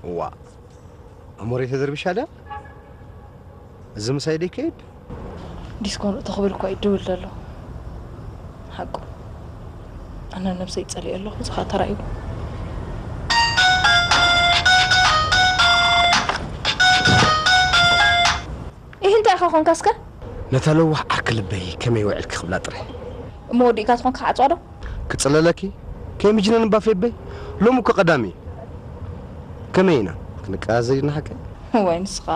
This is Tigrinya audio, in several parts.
እዋ፣ ኣብ መሬት ተደርቢሻ ድያ? እዚ ምሳይ ደይ ከይድ? ዲስኮ ንእቶ ክብል እኳ ይድውል ዘሎ። ሓቁ። ኣነ ነብሰይ ይጸልእ ኣለኹ፣ እዚ ኸኣ ተራእዩ። ይህ እንታይ ኢኻ ኾንካ እስከ? ነታ ለዋህ ዓርኪ ልበይ ከመይ ውዕልኪ ክብላ ጥራይ። እሞ ወዲእካ ትኾንካ ዓጽዋ ዶ? ክጽለለኪ? ከይምጅነን እባ ፌበይ። ሎሚ እኮ ቀዳሚ እዩ። ከመይ ኢና? ክንቀያዘ ዲና ሓቀይ? ወይ ንስኻ?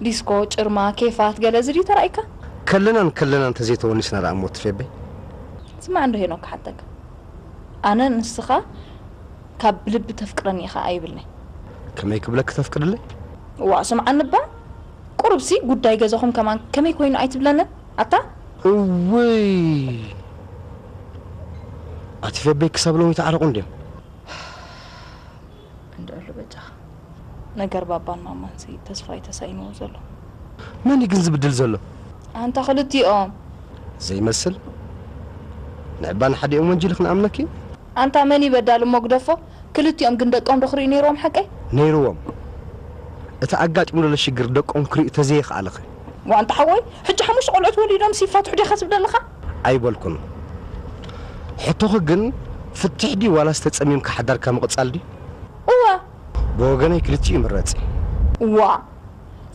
ዲስኮ፣ ጭርማ፣ ኬፋት፣ ገለ እዚ ድዩ ተራእይካ? ከለናን ከለናን ተዘይተወኒስና ደኣ እሞ ትፌበይ። ስማዕ እንዶ ሄኖክ ክሓተካ። ኣነ ንስኻ ካብ ልቢ ተፍቅረኒ ኢኻ ኣይብልኒ። ከመይ ክብለኪ ተፍቅርለይ? ዋእ ስምዓኒ እባ። ቁሩብሲ ጉዳይ ገዛኹም ከማን ከመይ ኮይኑ ኣይትብለንን? ኣታ እውይ ኣቲ ፌበይ ክሳብ ሎሚ ተዓረቑ እንድዮም። እንድዕሉ በጃኻ። ነገር ባባን ማማንሲ ተስፋይ ተሳኢንዎ ዘሎ። መን እዩ ግን ዝብድል ዘሎ? ኣንታ ክልቲኦም። ዘይመስል ንዕባ ንሓዲኦም ወንጅሊ ክንኣምነኪ? ኣንታ መን እዩ በዳል እሞ ግደፎ። ክልቲኦም ግን ደቆም ዶ ክርእዩ ነይርዎም ሓቀይ? ነይርዎም። እቲ ኣጋጢሙ ዘሎ ሽግር ደቆም ክርእዩ ተዘየኽኣልኺ። ዋንታ ሓወይ፣ ሕጂ ሓሙሽተ ቆልዑት ወሊዶም ሲፋትሑ ዲኻ ትብል ኣለኻ? ኣይበልኩን። ሕቶኺ ግን ፍትሕ ድዩ ዋላስ ተጸሚምካ ሓዳርካ ምቕጻል ድዩ? እዋ። ብወገነይ ክልቲኡ ይምረጽ። እዋ።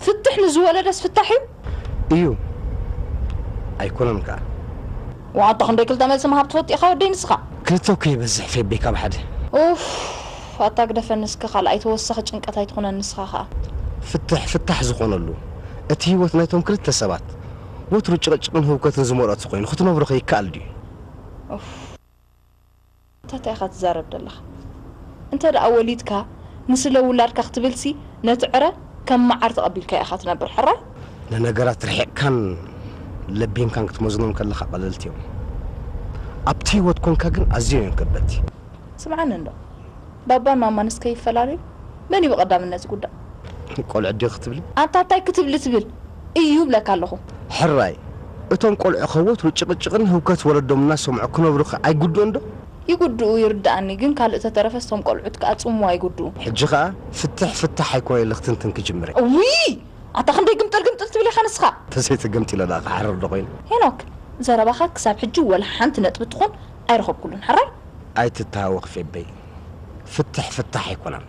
ፍትሕ ንዝወለደስ ፍታሕ እዩ። እዩ። ኣይኮነን ከኣ። ዋንታ ክንደይ ክልተ መልሲ ምሃብ ትፈቱ ኢኻ ወደይ ንስኻ? ክልተ እኮ ይበዝሕ ፌቤ ካብ ሓደ። ኡፍ ኣታ ግደፈኒ እስከ ካልኣይ ተወሳኺ ጭንቀት ኣይትኾነኒ ንስኻ ኸኣ። ፍትሕ ፍታሕ ዝኾነሉ እቲ ህይወት ናይቶም ክልተ ሰባት ወትሩ ጭቕጭቕን ህውከትን ዝመልኦ ተኾይኑ ክትነብሮ ከ ይከኣል ድዩ? ኡፍ። እንታይ ኢኻ ትዛረብ ዘለኻ? እንተ ደኣ ወሊድካ ንስለ ውላድካ ክትብልሲ ነቲ ዕረ ከም መዓር ተቐቢልካዮ ኢኻ ትነብር ሕራይ? ንነገራት ርሒቕካን ለቢምካን ክትመዝኖም ከለኻ ቀለልቲ እዮም። ኣብቲ ህይወት ኮንካ ግን ኣዝዮም እዮም ከበድቲ። ስምዓኒ እንዶ ባባን ማማንስ ከይፈላለዩ መን እዩ ብቐዳምነት ዝጉዳእ? ቆልዑ ድዩ ክትብሊ? ኣንታ እንታይ ክትብሊ ትብል እዩ ይብለካ ኣለኹ። ሕራይ እቶም ቆልዑ ከ ወትሩ ጭቕጭቕን ህውከት ወለዶም እናሰምዑ ክነብሩ ከ ኣይጉድኡን ዶ? ይጉድኡ ይርድኣኒ ግን ካልእ ተተረፈስ እቶም ቆልዑት ከኣ ጽምዋ ይጉድኡ። ሕጂ ከኣ ፍትሕ ፍታሕ ኣይኮነ ኢለ ክትንትን ክጅምር እየ። እውይ ኣታ ክንደይ ግምጥል ግምጥል ትብል ኢኻ ንስኻ። ተዘይተገምጢለ ደኣ ክሓርር ዶ ኮይኑ? ሄኖክ ዘረባኻ ክሳብ ሕጂ ወላ ሓንቲ ነጥቢ ትኹን ኣይረኸብኩሉን ሕራይ። ኣይትተሃወኺ ፌበይ። ፍትሕ ፍታሕ ኣይኮነን።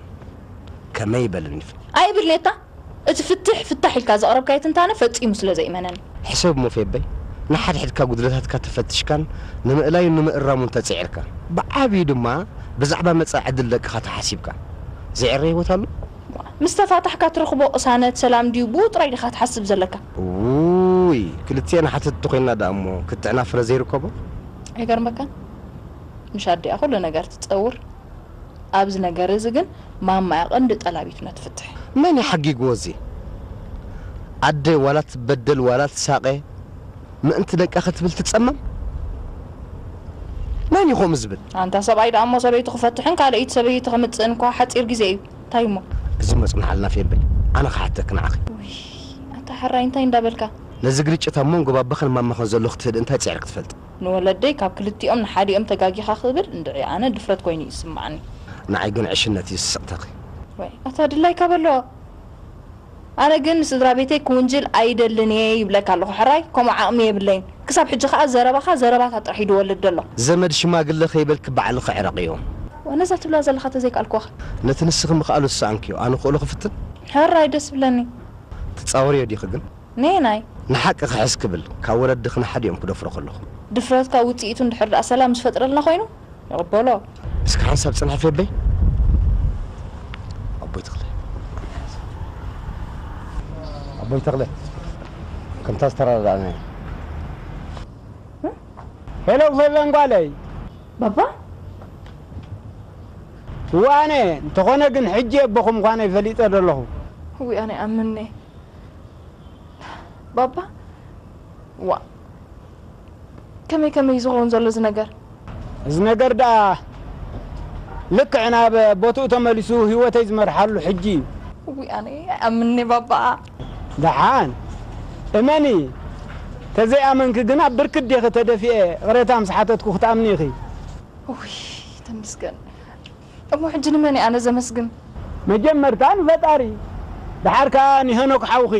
ከመይ ይበልኒ ፍትሕ? ኣይብልኒ ኣታ እቲ ፍትሕ ፍታሕ ኢልካ ዘቕረብካዮ ትንታነ ፈጺሙ ስለ ዘይእመነኒ። ሕሰብ እሞ ፌበይ፣ ንሓድሕድካ ጉድለታትካ ተፈቲሽካን ንምእላዩን ንምእራሙን ተጺዒርካ፣ ብዓብዩ ድማ ብዛዕባ መጻኢ ዕድል ደቅኻ ተሓሲብካ፣ ዘይዕረ ህይወት ኣሎ? ምስ ተፋታሕካ ትረኽቦ ቅሳነት፣ ሰላም ድዩ ብኡ ጥራይ ዲኻ ትሓስብ ዘለካ? ውይ፣ ክልቲኤና ሓተትቲ ኮይንና ደኣ እሞ ክትዕና ፍረ ዘይርከቦ? ኣይገርመካን? ምሽ ኣዲኣ ኩሉ ነገር ትጸውር። ኣብዚ ነገር እዚ ግን ማማ እያ ቀንዲ ጠላቢት ነቲ ፍትሒ። መን እዩ ሓጊግዎ እዚ? ኣደ ዋላ ትበደል ዋላ ትሳቐ ምእንቲ ደቃ ክትብል ትጸመም? መን እዩ ከምኡ ዝብል? ኣንታ ሰብኣይ ደኣ እሞ ሰበይቱ ክፈትሕን ካልኣይቲ ሰበይቲ ከምጽእን እኳ ሓጺር ግዜ እዩ። እንታይ እሞ? እዚ መጽንሓልና ፌበይ። ኣነ ክሓተኪ ንዓኺ። ውይ፣ ኣንታ ሕራይ እንታይ እንዳበልካ? ነዚ ግርጭት ኣብ መንጎ ባባኽን ማማኽን ዘሎ ክትህድእ እንታይ ጽዒርኪ ትፈልጢ? ንወለደይ ካብ ክልቲኦም ንሓዲኦም ተጋጊኻ ክብል እንድዒ ኣነ ድፍረት ኮይኑ እዩ ዝስምዓኒ። ንዓይ ግን ዕሽነት እዩ ዝስቕተኺ። ወይ ኣታ ድላይካ በሎ። ኣነ ግን ንስድራ ቤተይ ክውንጅል ኣይደልን እየ ይብለካ ኣለኹ ሕራይ ከምኡ ዓቕሚ የብለይን። ክሳብ ሕጂ ከኣ ዘረባኻ ዘረባታት ጥራሕ እዩ ድወልድ ዘሎ። ዘመድ ሽማግለ ከይበልኪ ባዕልኺ ዕረቕዮ። ወ ነዛ ትብላ ዘለኻ ተዘይከኣልክዋኸ። ነቲ ንስኺ ምኽኣሉ ዝሰኣንክዮ ኣነ ክእሎ ክፍትን። ሕራይ ደስ ይብለኒ። ትጻወርዮ ዲኺ ግን? ነየናይ? ንሓቂ ክሕዝ ክብል ካብ ወለድኺ ንሓዲኦም ክደፍሮ ከለኹ። ድፍረትካ ውጽኢቱ እንድሕር ደኣ ሰላም ዝፈጥረልና ኮይኑ ይቕበሎ። እስኪ ሓንሳብ ጽንሒ ፌበይ። ኣቦይ ተኽለ ኣቦይ ተኽለ ከምታ ዝተረዳእና ኢና። ሄሎ ፌበን ጓለይ። ባባ? እዋነ እንተኾነ ግን ሕጂ ኣቦኹም ምዃነይ ፈሊጠ ዘለኹ። እውይ ኣነ ኣምኔ ባባ ዋ ከመይ ከመይ ዝኸውን ዘሎ እዚ ነገር? እዚ ነገር ደኣ ልክዕ ናብ ቦትኡ ተመሊሱ ህይወተይ ዝመርሓሉ ሕጂ እዩ። እውይ ኣነ ኣይኣምኔ ባባ። ደሓን እመኒ ተዘይኣመንኪ ግን ኣብ ብርክት ዲኺ ተደፊኤ ይቕሬታ ምስ ሓተትኩ ክትኣምኒ ኢኺ። እውይ ተመስገን። እሞ ሕጂ ንመን እየ ኣነ ዘመስግን? መጀመርታ ንፈጣሪ፣ ደሓር ከኣ ንሄኖክ ሓውኺ።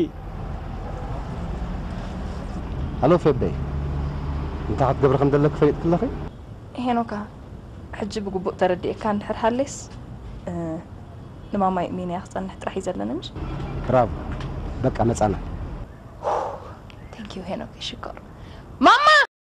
ሃሎ ፌበይ፣ እንታይ ክትገብሪ ከም ዘለኪ ፈሊጥኪ ኣለኺ? ሄኖካ፣ ሕጂ ብግቡእ ተረዲኤካ እንድሕር ሃሌስ፣ እ፣ ንማማይ እሚነያ ክጸንሕ ጥራሕ እዩ ዘለኒ፣ ምሽ? ብራቮ። በቃ መጻና። Thank you ሄኖክ፣ ይሽኮር።